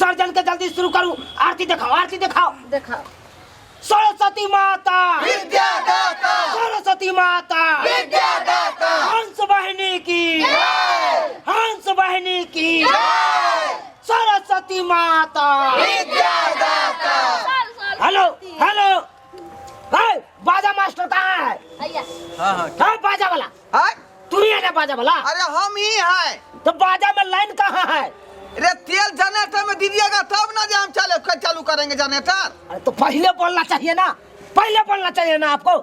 विसर्जन के जल्दी शुरू करू। आरती दिखाओ, आरती दिखाओ। देखाओ। सरस्वती माता विद्यादाता, सरस्वती माता विद्यादाता, हंस वाहिनी की, हंस वाहिनी की, सरस्वती माता विद्यादाता। हेलो हेलो, हे बाजा मास्टर कहाँ है? हाँ हाँ। हाँ बाजा वाला। हाय। तू ही है ना बाजा वाला? अरे हम ही हैं। तो बाजा में लाइन कहाँ है? अरे तेल जनरेटर में दीजिएगा तब ना जे हम चालू चालू करेंगे जनरेटर। अरे तो पहले बोलना चाहिए ना, पहले बोलना चाहिए ना आपको।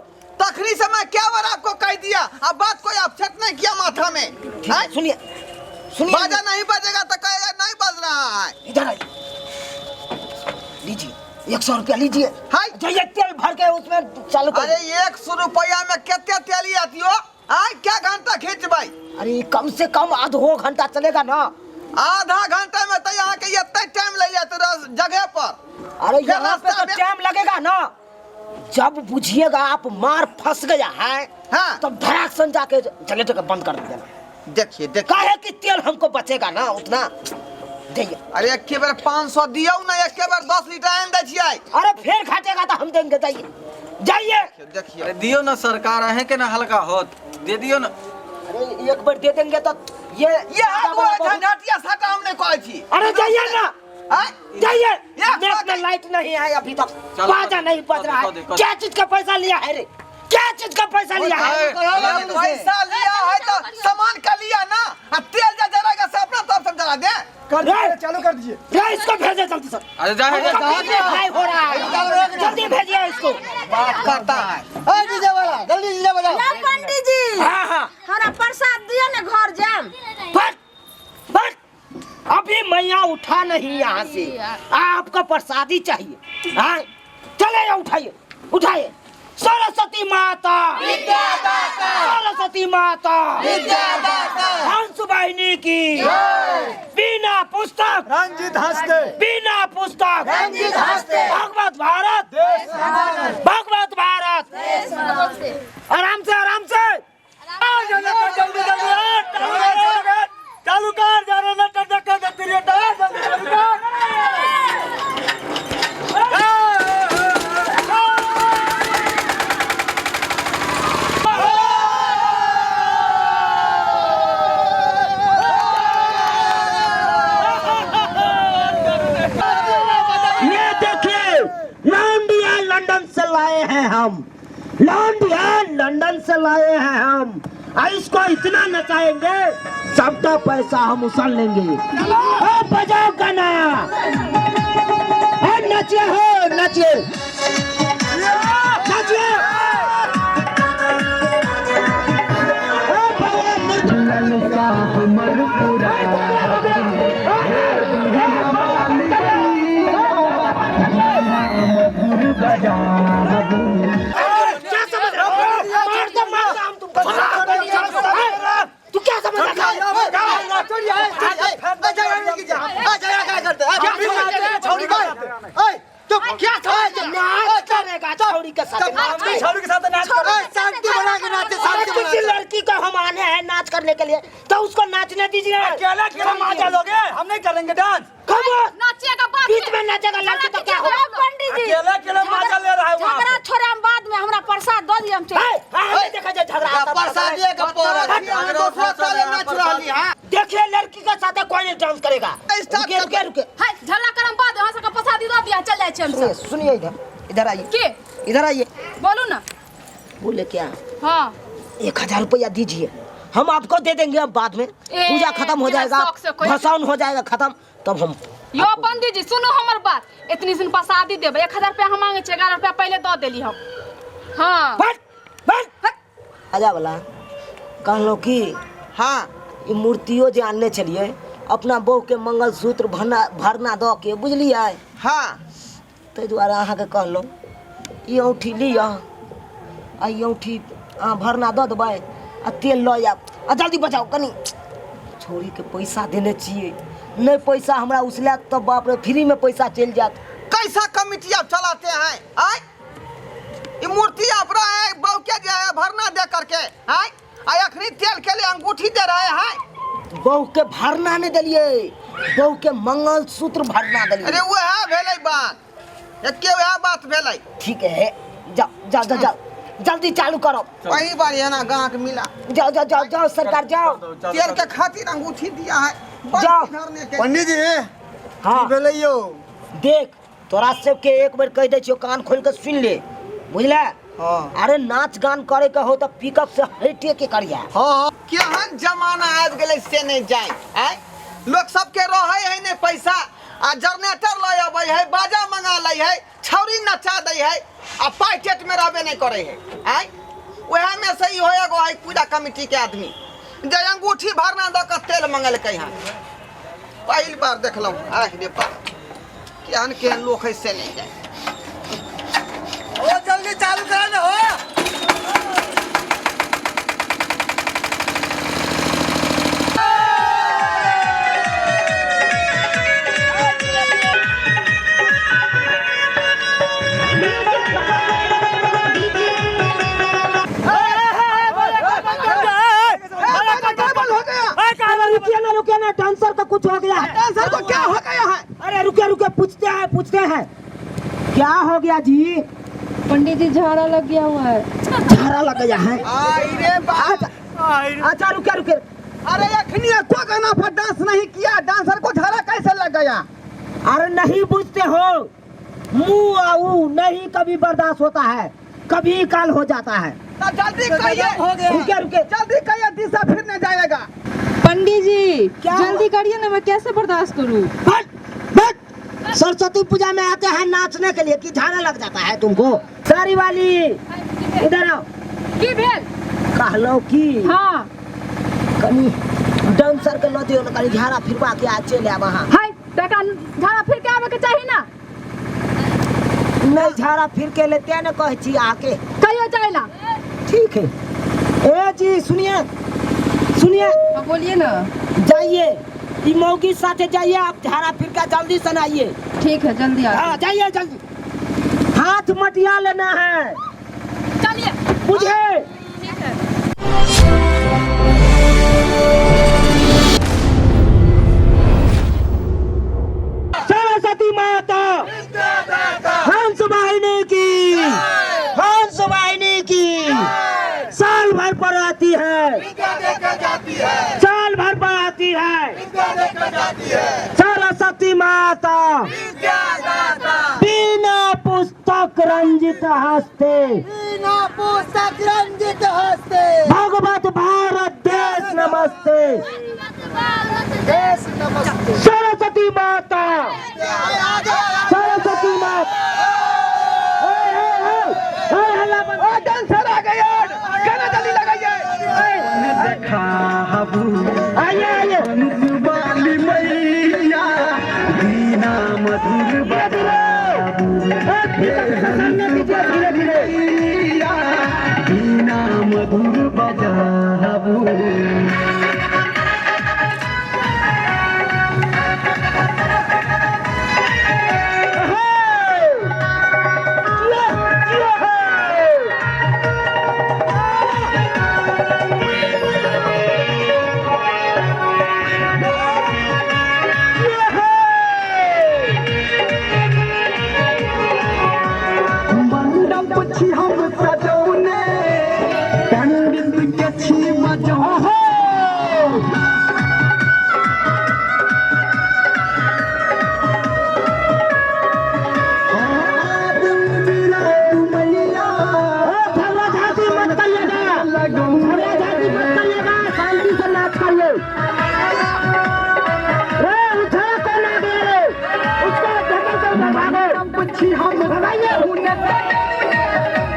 तखनी से मैं क्या बार आपको कह दिया, अब बात कोई अपसेट नहीं किया माथा में। ठीक है, हैं? सुनिए सुनिए, बाजा नहीं बजेगा तो कहेगा नहीं बज रहा है। इधर आइए, लीजिए 100 रुपया लीजिए। हाय। जाइए तेल भर के उसमें चालू कर। अरे 100 रुपया में कितने तेल आती हो? आय क्या घंटा खींच भाई? अरे कम से कम आधो घंटा चलेगा ना। आधा घंटा में तो यहाँ के इतना टाइम ले जाते जगह पर। अरे फिर यहाँ पे रास्ता तो में- टाइम लगेगा ना। जब बुझिएगा आप मार फंस गया है, हाँ। तब धड़ाक सन जाके जनरेटर का बंद कर देना। देखिए देखिए, काहे कि तेल हमको बचेगा ना उतना। जाइए। अरे एक के बेर 500 दियौ ना, एक के बेर 10 लीटर आनि दै छियै। अरे फिर घटेगा तो हम देंगे, जाइए जाइए। देखिए अरे दियो ना सरकार, अहें के ना हल्का होत, दे दियो ना। अरे एक बार दे देंगे तो ये ये हाथ वो झंझटिया साटा हम नहीं कहै छी। अरे जाइए ना, आय? जाइए। एक नेट सौ में के- लाइट नहीं है अभी तक, चलो, बाजा नहीं बज रहा दे, है। दे। क्या चीज का पैसा लिया है रे? क्या चीज का पैसा लिया है? अरे पैसा लिया है तो सामान का लिया ना, आ तेल जा जराएगा से अपना तरफ से जरा दे। कर दीजिए, चालू कर दीजिए। रे इसको भेजे जल्दी से। अरे जा है, जा। भाई हो रहा है, जल्दी भेजिए इसको। बात करता है। ए डीजे वाला, जल्दी डीजे बजाओ। ना पंडित जी। हाँ हाँ। हमरा प्रसाद दियो ने घर जाम। फट फट, अभी मैया उठा नहीं यहाँ से, आपका प्रसादी चाहिए। हाँ चले जाओ, उठाइए उठाइए। सरस्वती माता सरस्वती माता हंस वाहिनी की, बिना पुस्तक रंजित हंसते, बिना पुस्तक रंजित हंसते, भगवत भारत, भगवत भारत। आराम से आराम से, जल्दी जल्दी चालू कर, जनरेटर जल्दी चालू कर। ये देखिए लौंडिया लंदन से लाए हैं हम, लौंडिया लंदन से लाए हैं हम। आ इसको इतना नचाएंगे सबका पैसा हम उछाल लेंगे। ओ बजाओ गाना, ओ नचिए हो नचिए नचिए। ओ भगवान क्या समझ रहा हो? मार दो, मार दो हम तुमको। तू क्या समझ रहा है? क्या नाच करेगा छौड़ी के साथ? छौड़ी के साथ नाच कर, शांति बना के नाचे, अरे शांति बना किसी लड़की को हम आने हैं नाच करने के लिए तो उसको नाचने दीजिए। अकेला अकेला मजा लोगे, हम नहीं करेंगे डांस। कम ऑन, नाचिएगा बाद बीच में नाचेगा लड़की तो क्या होगा? पंडित जी अकेला अकेला मजा ले रहा है वहाँ झगड़ा छोड़ा हम बाद में, हमरा प्रसाद दो दियो हम चल। हाय, हाय, हमें देखा जाए झगड़ा आता है। प्रसादिए के पड़त। दोसरा साले नाच रहली है। देखिए लड़की के साथ कोई नहीं डांस करेगा। स्टार्ट रुकिए कर रुकिए रुकिए। हाय झगड़ा करम बाद में, अहाँ सबके प्रसाद दऽ दिअ, चल जाइ छी हम सुनिए सब। सुनिए, इधर इधर आइए। के? इधर आइए। बोलू ना। बोले क्या? हाँ। 1000 रुपया दीजिए, हम आपको दे देंगे अब बाद में। ए, पूजा खत्म हो केना जाएगा, शौक से कोई- भसाउन हो जाएगा खत्म, तब हम यो पंडित जी सुनू हमर बात, इतनी सुन प्रसादी देबै, 1000 रुपया हम मांगे छियै, 11 रुपया पहिले दऽ देली हम। हाँ। बस बस आजा वाला कहलो कि हाँ ई मूर्तियो जे आनने छलिए अपना बहू के मंगलसूत्र भरना भरना दऽ के, बुझलियै? हाँ। ताहि दुआरे अहाँके कहलहुँ ई औँठी लिअ आ ई औँठी अहाँ भरना दऽ देबै आ तेल लऽ आयब आ जल्दी बचाउ कनि। छौड़ीके पैसा देने छियै, नहि पैसा हमरा उसलायत तऽ बाप रे फ्रीमे पैसा चलि जायत। कैसा कमिटी आप चलाते हैं? आय ये मूर्ति आप रहा है बहू के जो है भरना दे करके, आय आय अखनी तेल के लिए अंगूठी दे रहे हैं। बहू के भरना नहीं देलिए, बहू के मंगलसूत्र भरना देलिए। अरे वह भेलै बात, एके वह बात भेलै। ठीक है, जाओ जाओ जाओ जाओ, जल्दी चालू करो। वही बार है ना गाहक मिला। जाओ जाओ जाओ जाओ सरकार जाओ। तेल के खातिर अंगूठी दिया है। जाओ। पंडित जी। हाँ। की भेलै यौ? देख तोरा सबके एक बेर कह दै छियौ, कान खोल के सुन ले, बुझले? हाँ। अरे नाच गान करे के हो तो पिकअप से हटे के करिया। हाँ। केहन जमाना आबि गेलै से नहि जाय। आँय लोक सबके रहै है नहि पैसा, आ जनरेटर लऽ अबै है, बाजा मंगा लै है, छौरी नचा दै है, आ पाइ टेट में रहबे नहि करै है। आँय वएह में से इहो एगो है पूजा कमिटी के आदमी जे अंगूठी भरना दऽ कऽ तेल मंगलकै हन। पहिल बार देखलहुँ, आह रे बाप, केहन केहन लोक है से नहि जाय। ओ जल्दी चालू करा ना हो। रुकिए ना, रुकिए ना, डांसर का कुछ हो गया है। डांसर को क्या हो गया है? अरे रुके रुके, पूछते हैं पूछते हैं क्या हो गया जी? पंडित जी झाड़ा लग गया हुआ है। झाड़ा लग गया है? आई रे बाप। अच्छा रुके रुके। अरे अखनी एको गाना पर डांस नहीं किया, डांसर को झाड़ा कैसे लग गया? अरे नहीं पूछते हो, मुँह आऊ नहीं कभी बर्दाश्त होता है, कभी काल हो जाता है। तो जल्दी कहिए, हो गया। रुके रुके, जल्दी कहिए, दिशा फिर नहीं जाएगा। पंडित जी क्या जल्दी करिए ना, मैं कैसे बर्दाश्त करूँ? बट बट सरस्वती पूजा में आते हैं नाचने के लिए कि झाड़ा लग जाता है तुमको? सारी वाली इधर आओ। की भेल? कहलो की हाँ। कनी डांसर के ल दियो ना, कनी झाड़ा फिरवा के आ चले आब अहाँ। हाय तका झाड़ा फिर के आवे के चाही ना। नहीं झाड़ा फिर के लेते ना कहै छी आके। कहियो जाइला। ठीक है। ए जी सुनिए सुनिए। हाँ, बोलिए ना। जाइए ई मौगी साथे जाइए आप, झाड़ा फिर के जल्दी से आइए। ठीक है जल्दी आ। हाँ जाइए जल्दी, हाथ मटिया लेना है। चलिए बुझे? ठीक है। सरस्वती माता हंस वाहिनी की, हंस वाहिनी की साल भर पर आती है, साल भर पर आती है सरस्वती माता। बिना पुस्तक रंजित हस्ते, बिना पुस्तक रंजित हस्ते, भगवत भारत देश नमस्ते, देश नमस्ते। सरस्वती माता, सरस्वती माता। डांसर आ गया, गाना जल्दी लगाइए। आइए आइए। धीरे धीरे मधुर बजाबू। मंडप छी हम सजौने, पंडित के छी बजौने। झगड़ा झांटी मत करिएगा, झगड़ा झांटी मत करिएगा, शांति से नाच करिए। रे उठा कौन आ गया रे? उसको धक्का कर भगाओ। छी हम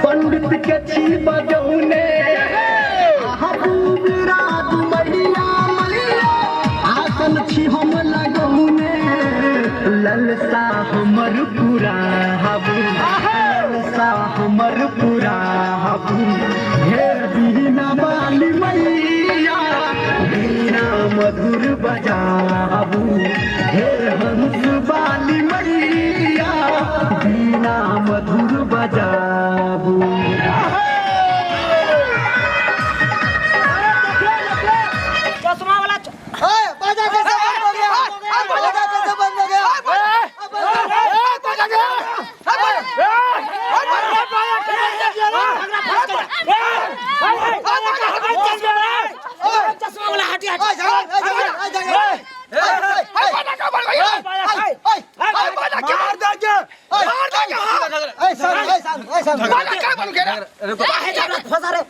पंडित के छी बजौने, आसन छी हम लगौने। ललसा हमर पूरा हबू, ललसा हमर पूरा हबू। हे बीना बाली मैया, बीना मधुर बजाबू। हे हंस बाली मैया, बीना मधुर बजाबू। चश्मा वाला खत्म बाजा का बन गया रुको काहे झगड़ा फंसा रे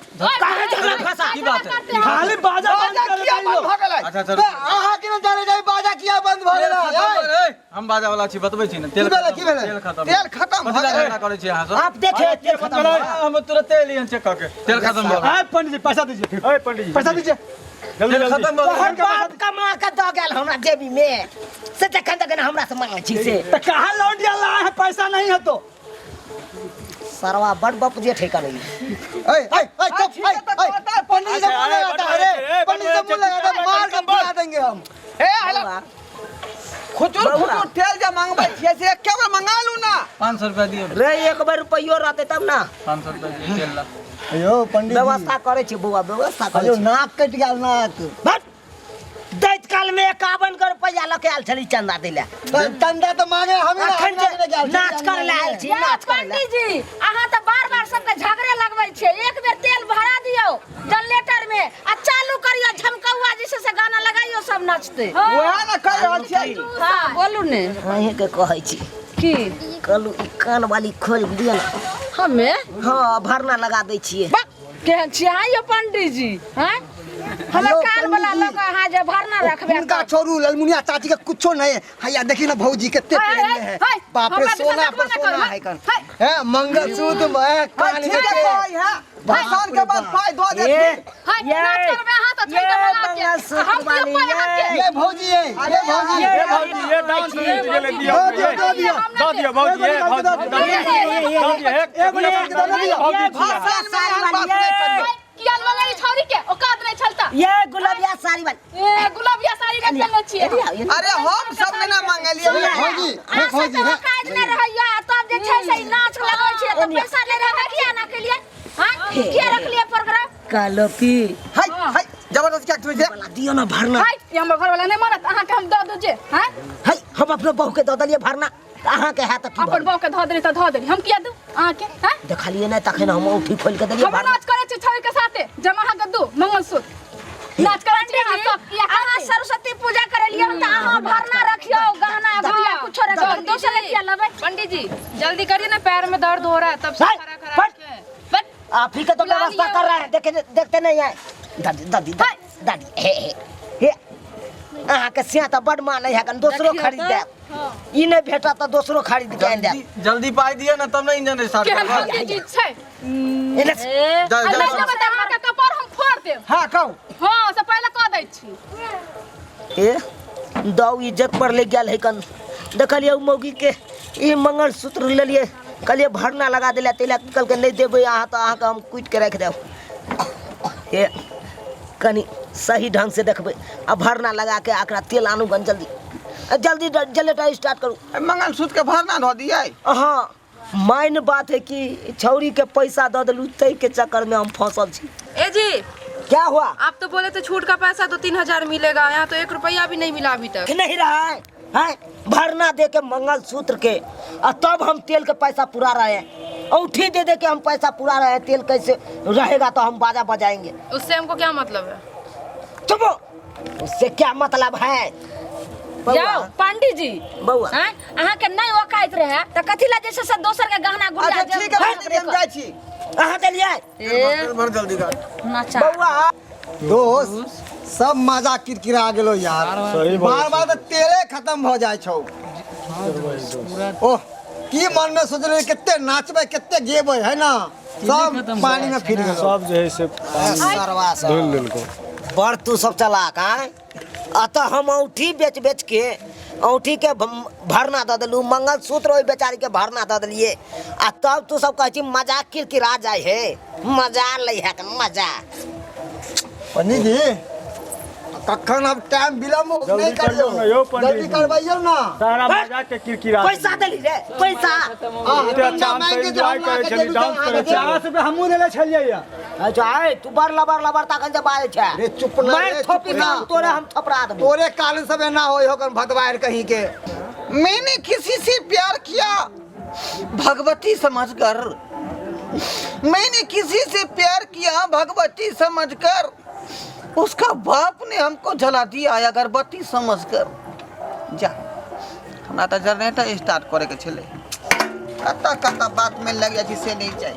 काहे झगड़ा फंसा की बात है खाली बाजा बंद बाजा कर किया बंद भ गेलै अच्छा अच्छा बे, अहाँ के जाने जाई बाजा किया बंद भ तेल गेलै खत्म ए? भेलै। हम बाजा वाला छी बतबै छी ने तेल की भेलै, की भेलै? तेल खत्म तेल खत्म भ कथी लए गेलै झगड़ा करै छी अहाँ सब आप देखे तेल खत्म हाँ, हम तुरंत एलियन चेक कऽ के तेल खत्म भऽ गेल आए पंडित जी पैसा दीजिए ओए पंडित जी पैसा दीजिए जल्दी तेल जल्दी खत्म भऽ तोहर गेल बाप कमा के दऽ गेल हमरा जेबी में से जखन तखन हमरा से मांगै छी से तो कहाँ लौंडिया लाए है पैसा नहीं है तो सरवा बड़ बप जे ठेका नहीं ए ए ए चुप ए ए पंडित जी से मुंह लगाता है रे पंडित जी से मुंह लगाता है, मार के पिला देंगे हम ए हला खुचुर खुचुर तेल जे मंगबै छियै से एके बेर मंगा लू ना 500 रुपया दियौ रे एक बेर रुपैयो रहतै तब ना 500 रुपया दियौ तेल ला अयो पंडित जी व्यवस्था करै छी बौआ व्यवस्था करै अयो छी नाक कटि गेल नाक बस दैत काल में 51 के रुपैया लऽ के आयल छली चंदा दै लए चंदा तो मांगे हम ही ना, अखन हम जे ना गेल छी नाच करे लए आयल छी यौ नाच करे लए पंडित जी अहाँ तऽ बार बार सबके झगड़े लगबै छियै एक बेर तेल भरा दियौ जनरेटर में आ चालू करियौ झमकौआ जे छै से गाना लगाइयौ सब नाचतै वएह ने कहि रहल छियै हँ बोलू ने अहींके कहै छी की कहलू ई कान वाली खोलि दिअ ने हमे हँ भरना लगा दै छियै बक केहन छियै अहाँ यौ पंडित जी हँ हमर हेलो, कान वाला पंडित जी। लऽ कऽ अहाँ जे भरना रखबै उनका छोड़ू ललमुनिया चाची के कुछो नहीं है हैया देखी ना भौजी कितने हाय, पहनले हाय, है हाय, बाप रे हमरा दिशा सोना देखबो पर ना सोना करू, है कन हाय। है मंगलसूत्र में कान ठीक में है के कहै है भसान के बाद पाइ दऽ ये देथिन हाय नाच करबै अहाँ तऽ ये छैठ वाला के मंगलसूत्र हम दियौ वाली, पाइ अहाँके ये भौजी ये ये भौजी ए भौजी ये डांस जीत गेलै दियौ दो दियो दो दियो दऽ दियौ भौजी ए भौजी दऽ दियौ दऽ दियौ एक एगो निकाल के दऽ दियो भौजी छी अहाँ। भसान में एहन बात नहि करियौ हाय, किया मंगली छौरी के औकात नहि छलता ये गुलाबिया साड़ी वाली ए गुलाबिया साड़ी नहि पेहनले छियै अरे हम सब ने ना मंगलियै ये भौजी अहाँ हे सब भौजी तऽ हे औकात नहि रहैया तब जे छै से ई नाच लगबै छियै तऽ पैसा नहि रहबै किया ना केलियै हँ किया रखलियै प्रोग्राम कहलो की हाय हाय जबरदस्ती क्या तुझे वाला दियौ ना भरना हाय ई हमर घरवाला नहि मानत अहाँके हम दऽ दू जे हँ है हम अपनो बहू के दऽ देलियै भरना तऽ अहाँके हैत तऽ की अपन भरना? बहू के धऽ देली तऽ धऽ देली हम किया दू अहाँके हँ देखलियै नहि तखन हम औंठी खोलि के देलियै हम भरना नाच करै छी छौरी के साथे जब अहाँके दू मंगलसूत्र नाच करै छी अहाँ सब किया अहाँ सरस्वती पूजा करेलियै हन तऽ अहाँ भरना रखियौ गहना गुड़िया कुछो रखियौ दोसर के किया लेबै पंडित जी जल्दी करिए ना पैर में दर्द हो रहा है तब से हाय, खड़ा खड़ा फट। रखे हैं। बट आप ही के तो बुला व्यवस्था लिया कर रहे हैं देखे देखते नहीं है दादी दादी दादी दादी हे हे हे अहाँके सिया तऽ बड मानै है कन दोसरो खरीद देब ई नहि भेटत तऽ दोसरो खरीद के आनि देब जल्दी जल्दी पाइ दियौ ने तब ने इंजन स्टार्ट केहन करबै गंदी चीज छै एने से- ए, जा- आ जा- नहि देबै तऽ अहाँके कपार हम फोड़ देब हाँ कहू हँ से पहिले कऽ दै छी ए दाऊ इज्जत पर ले गेल है कन देखलियै उ मौगी के ई मंगलसूत्र लेलियै कहलियै भरना लगा देले ताहि लए कहलकै नहि देबै अहाँ तऽ अहाँके हम कुटि के राखि देब हे कनि सही ढंग से देखबै आ भरना लगा के एकरा तेल आनू गन जल्दी आ जल्दी जनरेटर स्टार्ट करू मंगलसूत्र के भरना धऽ दियै हाँ माइन बात है कि छौरी के पैसा दऽ देलू ताहि के चक्कर में हम फंसल छी ए जी क्या हुआ आप तो बोले थे छूट का पैसा 2-3 हजार मिलेगा, यहाँ तो 1 रुपया भी नहीं मिला अभी तक। कि नहीं रहा है हैं? भरना दे के मंगलसूत्र के आ तब हम तेल के पैसा पूरा रहे हैं औंठी दे दे के हम पैसा पूरा रहे हैं तेल कैसे रहेगा तो हम बाजा बजाएंगे उससे हमको क्या मतलब है? चुप उससे क्या मतलब है बउआ, यौ पंडित जी बउआ आँय अहाँके नहि औकात रहै तऽ कथी लए जे छै से दोसर के गहना गुड़िया अच्छा ठीक है पंडित जी, हम जाइ छी अहाँ देलियै ए भर जल्दी कर नचा बउआ दोस्त सब मजा किरकिरा गेलो यार सही बोलै बार बार तऽ तेले खत्म भऽ जाइ छौ ओह की मन में सोचले कते नाचबै कते गेबै है ना सब पानी में फिर गेलो सब जे है से सरवा सब धुल लेलको बड़ तू सब चलाक आँय अतः हम औंठी बेच बेच के औंठी के भरना दऽ देलू मंगलसूत्र ओहि बेचारी के भरना दऽ देलियै आ तब तू सब कहै छी मजाक किरकिरा जाइ हे मजा लै है मजा पंडित जी कखन अब टाइम विलम्ब जल्दी नहीं करियौ करियौ ने यौ पंडित जल्दी जी। करबैयौ ना सारा मजाक के किरकिरा पैसा देली रे पैसा हाँ, एते अच्छा चंदा हम मांगि तऽ के एन्जॉय हम करै अहाँके छली देलहुँ तऽ डांस अहाँके करै छली 50 रुपया हमहूँ देले छलियै या अच्छा आय तू बड़ लबर लबर ताकन जे बाजै छै रे चुप ना मारि रे, थोपी चुप ना। के तोरे हम थपरा देबो तोरे कारण सब एना होय हो कन भदवार कहीं के मैंने किसी से प्यार किया भगवती समझकर, मैंने किसी से प्यार किया भगवती समझकर, उसका बाप ने हमको जला दिया अगरबत्ती समझकर। जा हमरा तऽ जनरेटर स्टार्ट करे के छलै। कतऽ कतऽ बात में लग जाइ छै से नहीं जाए।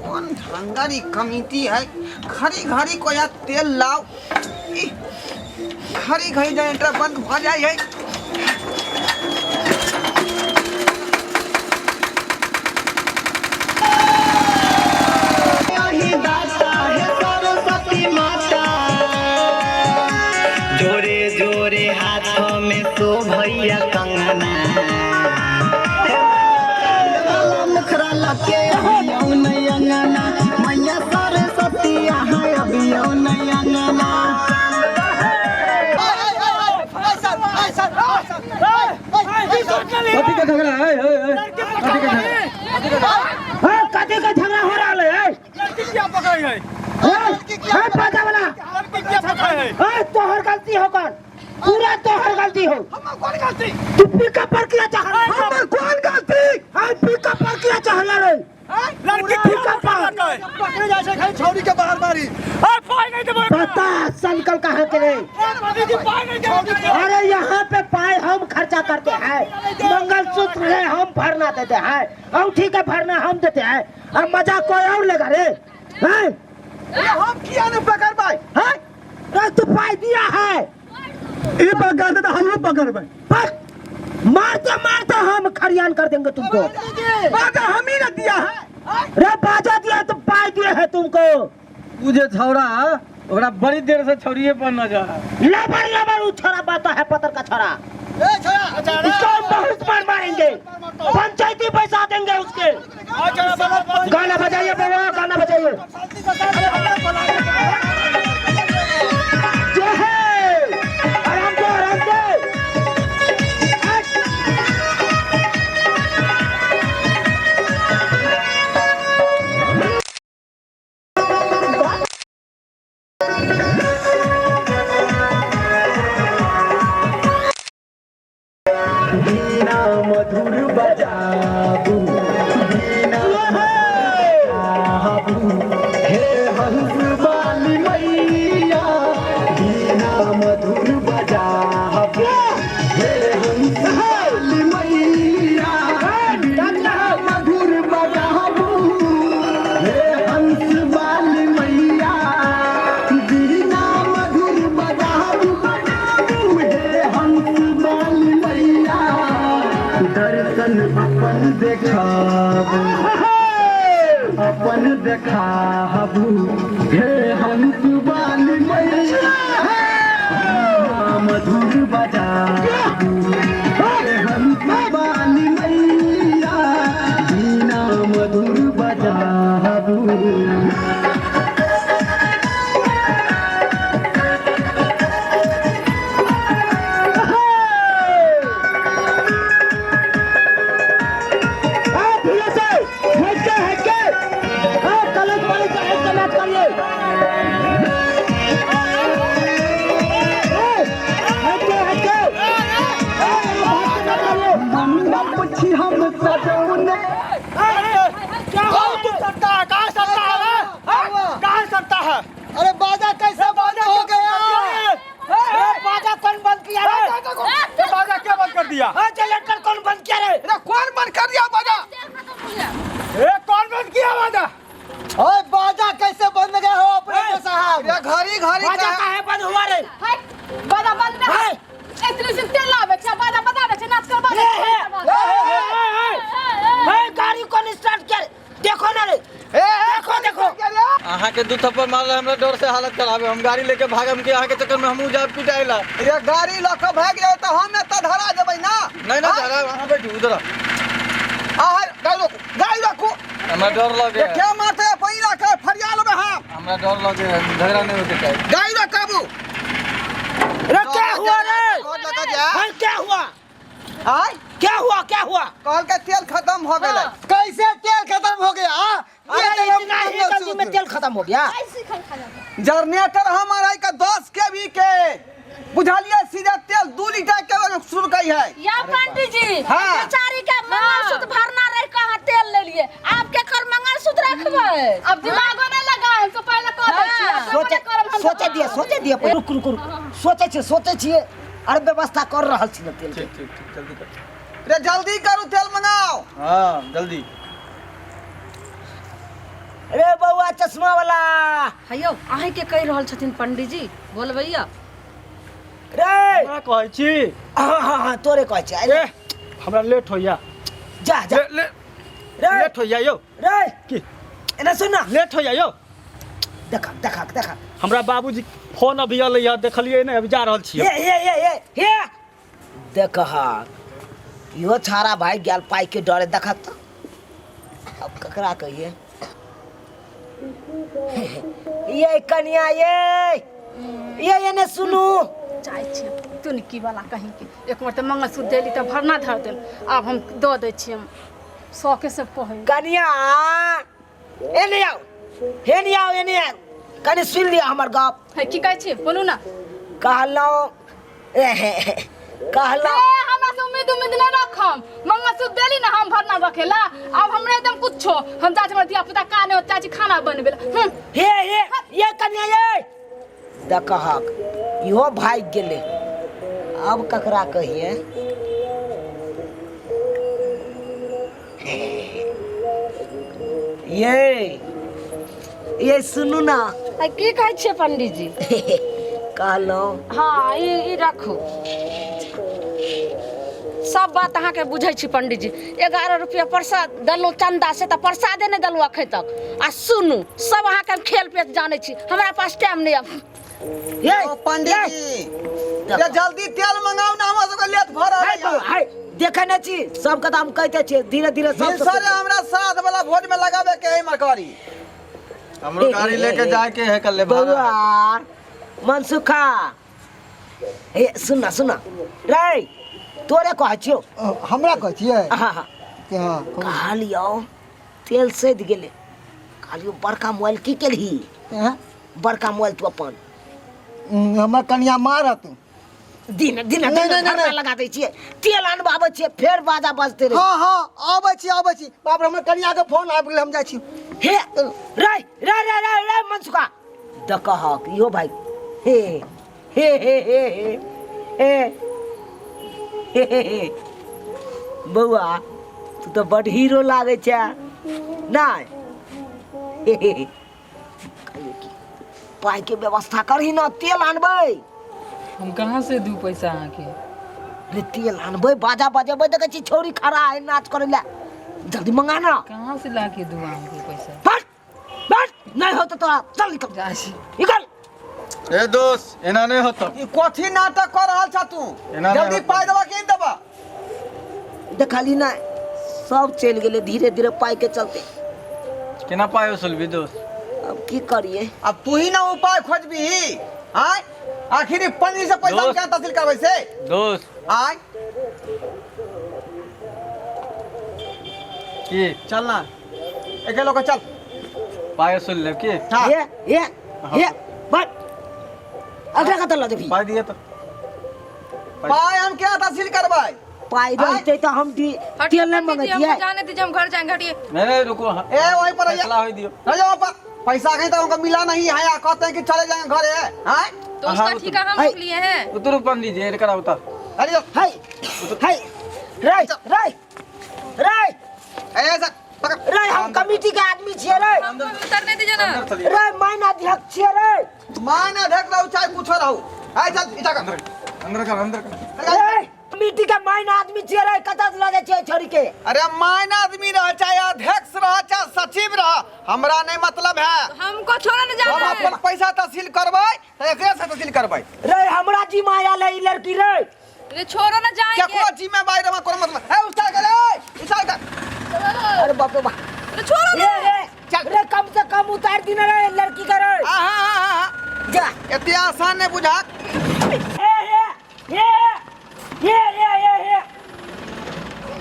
कौन ढंगर ई कमिटी है, घड़ी घड़ी को या तेल लाओ, ई घड़ी घड़ी जनरेटर बंद भ जाइ है। जोरे जोरे हाथों में शोभैया कंगना, वाला मुखरा लके अबियौ नै अंगना, मैया सरस्वती अहाँ अबियौ नै अंगना। कथी के झगड़ा है? कथी के झगड़ा? हाँ, कथी के झगड़ा हो रहा है? लड़की क्या पकड़े है? है बाजा वाला। लड़की क्या पकड़े है? हाँ, तोहर गलती हो कौन? पूरा तोहर गलती हो। हमर कौन गलती? तू पिकअप पर किया चाहला? हमर कौन गलती? हाँ, पिकअप पर किया चाहला रे? लड़की पिकअप पर पकड़े जाइ छै खाली छौरी के बाहर मारी। अरे पाई नहीं देबो। पता संकल कहाँ के रे? दीदी पाई नहीं देबो। अरे यहाँ पे पाए हम खर्चा करते हैं, मंगलसूत्र है हम भरना देते हैं, अंगूठी के भरना हम देते हैं, अब मजा कोई और लेगा रे? हैं? हम किया नहीं पकड़बै? हैं? अरे तू पाई दिया है। ई पकड़ दे तो हमहूँ पकड़बै। बस मारते मारते हम खरियान कर देंगे तुमको। बाजा हम ही ना दिया है। रे बाजा दिया तो पाई दिए है तुमको। उ जे छौड़ा ओकरा बड़ी देर से छौड़िए पर नजर है। लबर लबर उ छोरा बाता है, पत्थर का छोरा। ए छोरा, उसको हम बहुत मार मारेंगे, पंचायती पैसा देंगे उसके। गाना बजाइए बाबा, गाना बजाइए। जय है, आराम से आराम से। बीना मधुर बजाबू, बीना बजाबू, हे हंस वाली मैया, बीना मधुर बजाबू, हे हंस वाली मैया, बीना मधुर बजाबू, हे हंस वाली मैया, बीना मधुर बजाबू, बजाबू, हे हंस वाली मैया, दर्शन अपन देखाबू, अपन देखाबू, हे हंस वाली मैया, मधुर बजाबू, हे हंस वाली मैया, बीना मधुर बजाबू। हाँ, धीरे से हट के हट के। हाँ, कॉलेज वाले से हट के बात करिए। ए, हट के हट के। ए, हट के बात करिए। मंडप छी हम सजौने। कौन तू सत्ता है? कहाँ सत्ता है बे? कहाँ सत्ता है? अरे बाजा कैसे बंद हो गया? ए, बाजा कौन बंद किया रे? ये बाजा क्या बंद कर दिया? हाँ, जनरेटर कौन बंद किया रे? अरे कौन बंद कर दिया बाजा? ए कौन बंद किया बाजा? ओए बाजा कैसे बंद गया हो अपने के साहब? अरे घड़ी घड़ी बाजा का काहे बंद हुआ रे? है बाजा बंद ना है। इतनी से तेल लावे छै, बाजा बजा दे छै, नाच करबा दे छै। हे, गाड़ी कौन स्टार्ट किया रे? देखो ना रे, देखो देखो। अहाँ के दू थप्पड़ मारल हमरा डर से हालत खराब है। हम गाड़ी लेके भागम के अहाँ के चक्कर में हमहूँ जाब पिटाइला। अरे गाड़ी लऽ कऽ भागि जाओ तऽ हम एतऽ धरा जेबै ना। नहीं ना धरा, अहाँ बैठू उधर। अहाँ गाड़ी रोकू, गाड़ी रोकू। हमरा डर लगे ये क्या मारते है? पहिला के फरिया लेबै हम। हमरा डर लगे है, झगड़ा नहीं होके चाही। गाड़ी रोकाबू। अरे क्या हुआ रे? रोड लगा जा। हाँ, क्या हुआ? आय क्या हुआ, क्या हुआ? कहल के तेल खत्म हो गेलै। कैसे तेल खत्म हो गया? हाँ? अरे ये तो इतना ही जल्दी में तेल खत्म हो गया। जनरेटर हमार है का 10 केवी के, बुझलिए? सीधे तेल 2 लीटर के शुरू कई है। या पंडित जी, हाँ। बेचारी के मंगलसूत्र भरना रह कहाँ तेल ले लिए, आप के कर मंगलसूत्र रखबै? अब दिमाग नहीं लगा, हम तो पहले कह दै छी। सोचे सोचे दिए, सोचे दिए, रुक रुक रुक, सोचे छियै, सोचे छियै। अरे व्यवस्था कर रहल छी ना तेल के। ठीक ठीक ठीक, जल्दी कर। रे जल्दी करू तेल मंगाओ। हाँ जल्दी। रे बौआ चश्मा वाला। हैयौ अहीँके कहि रहल छथिन पंडीजी, बोलबैया। रे हमरा कहै छी? हाँ हाँ हाँ, तोरे कहै छी। ए हमरा लेट होइया। जा जा। ले ले रे लेट होइया यौ। रे की एना सुन ना। लेट होइया यौ। देख देख देख, हमरा बाबूजी फोन अभी अलै है, देखलियै नहि, अभी जा रहल छियै। हे हे हे हे हे, देख हा, इहो छाड़ा भागि गेल पाइ के डरे। देख तऽ अब ककरा कहिए। ये कनिया ये ये एने सुनू। जाइ छियै तुनकी वाला कहीं के, एक बेर तऽ मंगलसूत्र देली तऽ भरना धर देल, आब हम दऽ दै छियै हम शौके से कहै। कनिया एने आउ, एने आउ, एने आउ, कनि सुनि लिअ हमर गप। है की कहै छियै बोलू ना। कहलहुँ कहलहुँ ए, हमरा से उम्मीद उम्मीद नहीं रखम, मंगलसूत्र देली ना हम भरना रखेला, अब हमरे एकदम कुछो हम चाची हमर धिया पुता का नहीं चाची खाना बनबे ला। हे हे ये कन्या ये देखहक इहो भागि गेलै, अब ककरा कहिए। ये सुनू ना। आ की कहै छियै पंडीजी? कहलहुँ हाँ ई राखू, सब बात अहाँके बुझै छी पंडीजी। 11 रुपया प्रसाद देलहुँ चंदा से तऽ प्रसादे नहि देलहुँ अखन तक। आ सुनू सब अहाँके हम खेल पेच जानै छी, हमरा पास टाइम नहि अब। ये ओ पंडीजी रे जल्दी तेल मंगाउ ना, हमरा सबके लेट भऽ रहल है है। बौआ, है देखै नहि छी सबके तऽ हम कहिते छियै धीरे धीरे सब भिनसरे हमरा श्राद्ध वाला भोज में लगाबे के है मरकारी। हमरो गाड़ी लेके जाए के है कल भाड़ा। बौआ मनसुखा हे सुन ना सुन ना रे, तोरे कहै छियौ। हमरा कहै छियै? हाँ हाँ। कि हाँ, कहू। कहलियौ तेल सधि गेलै, कहलियौ बड़का मोबाइल की केलही? हैं? बड़का मोबाइल तू अपन। हमर कनिया मारत। दिन दिन नहीं, दिन नहीं, धरना नहीं। लगा दै छियै, तेल अनबाबै छियै, फेर बाजा बजते रहे। हाँ हाँ आबै छी आबै छी। बाप रे हमर कनिया के फोन आबि गेलै, हम जाइ छी। हे रे रे रे रे रे मनसुखा देखहक इहो भाई। हे हे हे हे हे हे हे हे हे बौआ तू तऽ बड हीरो लागै छै नहि? हे हे हे कहियो की पाइके व्यवस्था करही ना, तेल आनबै। हम कहाँ से दू पैसा अहाँके? रे तेल आनबै, बाजा बजेबै, देखै छी छौरी खड़ा है नाच करै लए, जल्दी मंगा ना। कहाँ से ला के दू अहाँके पैसा? बस बस नहीं होता तोरा, चल निकल जाइ छी। निकल। ए दोस्त एना नहीं होता। ई कथी नाटक कर रहल छ तू? एना नहि जल्दी होतौ। पाइ देबा कि नहि देबा? देखली ना सब चलि गेलै धीरे धीरे पाइ के चलते। केना पाइ वसूलबी दोस्त? अब की करिए? अब तू ही ना उपाय खोजबी। आय आखिर ई पन्नी से पैसा हम दोस्त। केना तहसील करबै से? दोस्त आय की चल ना एके लोग चल पाइ वसूल लेब की? हाँ। ये ये ये बट अगला कतऽ लऽ जेबही? पाइ दिए तो। पाइ हम केना तहसील करबै? पाइ रहतै तऽ हम हटिए तेल नहि पंडित जी, हमको मंगतियै। जाने दीजिए, हम घर जाएंगे। हटिए। नहीं नहीं रुको। ए वहीं पर फैसला रहिए, होई दियो। रहिए वहाँ पर। पैसा कहीं तक हमको मिला नहीं है, आ कहते हैं कि चले जाएंगे घर है। हाँ? तो उसका हाँ, ठेका हम है। लोग लिए हैं। उतरू पंडित जी एकरा उतार। अरे जो, है है रे रे रे ए सर पकड़। रे हम कमिटी के आदमी छियै रे। हमको भी उतरने दीजिए ना। अंदर चलिए। रे माइन अध्यक्ष छियै रे। मान अध्यक्ष रहू चाहे कुछो रहू। आय चल इटा कर। अंदर कर अंदर कर। रे कमिटी के माइन आदमी छियै रे, कतऽ से लऽ जाइ छियै छोड़ी के? अरे मान आदमी रह चाहे अध्यक्ष रह चाहे सचिव रह, हमरा नहीं मतलब है। हमको छोड़ो ना हम जाना है। अपन पैसा तहसील करबै तऽ एकरे से तहसील करबै। रे हमरा जिम्मा आयल है ई लड़की रे। अरे छोड़ो ना जाएंगे। केकरो जिम्मेवारी रह कोनो मतलब। ए उतार कर ए उतार कर। अरे बाप रे बाप। अरे छोड़ो रे ना। रे चल। रे कम से कम उतार दिन रे लड़की के रे। आहा आहा जा एते आसान नहीं बुझा। हे हे हे हे हे हे हे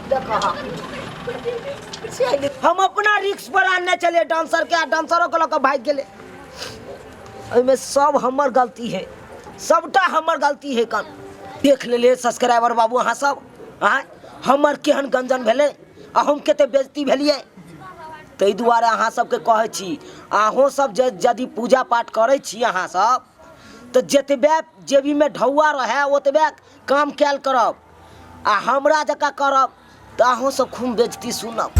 देखो हम अपना रिक्स पर आनने चलिए डांसर के, आ डांसरों के लऽ कऽ भागि गेलै। एहिमे सब हमर गलती है, सबटा हमर गलती है। कन देख लेलियै सब्सक्राइबर बाबू अहाँ सब, आँय हमर केहन गंजन भेलै आ हम कते बेइज्जती भेलियै। ताहि दुआरे अहाँ सबके कहै छी, अहूँ सब जे यदि पूजा पाठ करै छी अहाँ सब, तऽ जतबे जेबीमे ढौआ रहए ओतबे काम कयल करब। आ हमरा जकाँ करब तऽ अहूँ सब खूब बेजती सुनब।